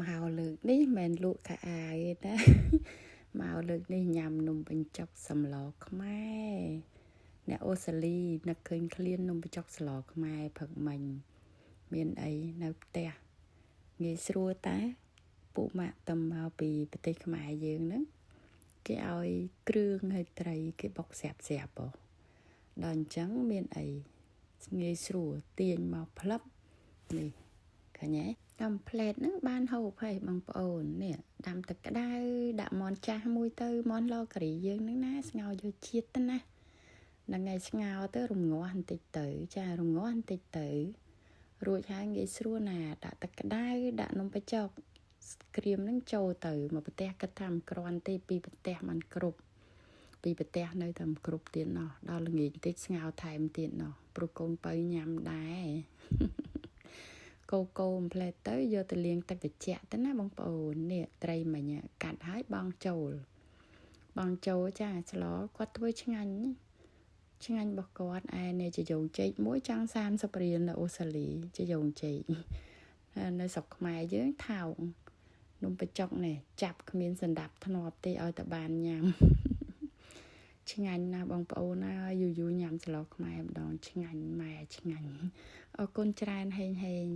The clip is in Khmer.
មកលើកនេះមិនលក់ខោអាវទេណា មកលើកនេះញ៉ាំនំបញ្ចុកសម្លខ្មែរអ្នកអូស្ត្រាលីនឹកឃើញឃ្លាននំបញ្ចុកសម្លខ្មែរព្រឹកមិញមានអីនៅផ្ទះងាយស្រួលតាពួកម៉ាក់តំមកពីប្រទេសខ្មែរយើងហ្នឹងគេឲ្យគ្រឿងឲ្យត្រីគេបុកស្រាប់ស្រាប់ហ៎ដល់អញ្ចឹងមានអីងាយស្រួលទាញមកផ្លឹបនេះឃើញទេតាមផ្លែតហ្នឹងបានហូបហើយបងប្អូននេះដាំទឹកក្តៅដាក់មន់ចាស់មួយទៅមន់ឡការីយើងហ្នឹងណាស្ងោរយកជាតិទៅណាហ្នឹងហើយស្ងោរទៅរងាស់បន្តិចទៅចារងាស់បន្តិចទៅ រួចហើយងាយស្រួលណាដាក់ទឹកក្តៅដាក់នំបញ្ចុកក្រៀមហ្នឹងចូលទៅមកប្រទេសគិតថាមិនគ្រាន់ទេពីប្រទេសมันគ្រប់ពីប្រទេសនៅតែមិនគ្រប់ទៀតណោះដល់ល្ងាចបន្តិចស្ងោរថែមទៀតណោះព្រោះកូនបើញ៉ាំដែរ កូកូអំផ្លែទៅយកទៅលាងទឹកត្រជាក់ទៅណាបងប្អូននេះត្រីមិញកាត់ហើយបងចូលបងចូលចាស្លគាត់ធ្វើឆ្ងាញ់ឆ្ងាញ់របស់គាត់ឯនេះចយងចេកមួយចង់30រៀលនៅអូស្ត្រាលីចយងចេកនៅស្រុកខ្មែរយើងថោកនំបញ្ចុកនេះចាប់គ្មានសណ្ដាប់ធ្នាប់ទេឲ្យតែបានញ៉ាំ ឆ្ងាញ់ណាស់បងប្អូនណាយូរយូរញ៉ាំស្លខ្មែរម្ដងឆ្ងាញ់ម៉ែឆ្ងាញ់អរគុណច្រើនហេងហេង។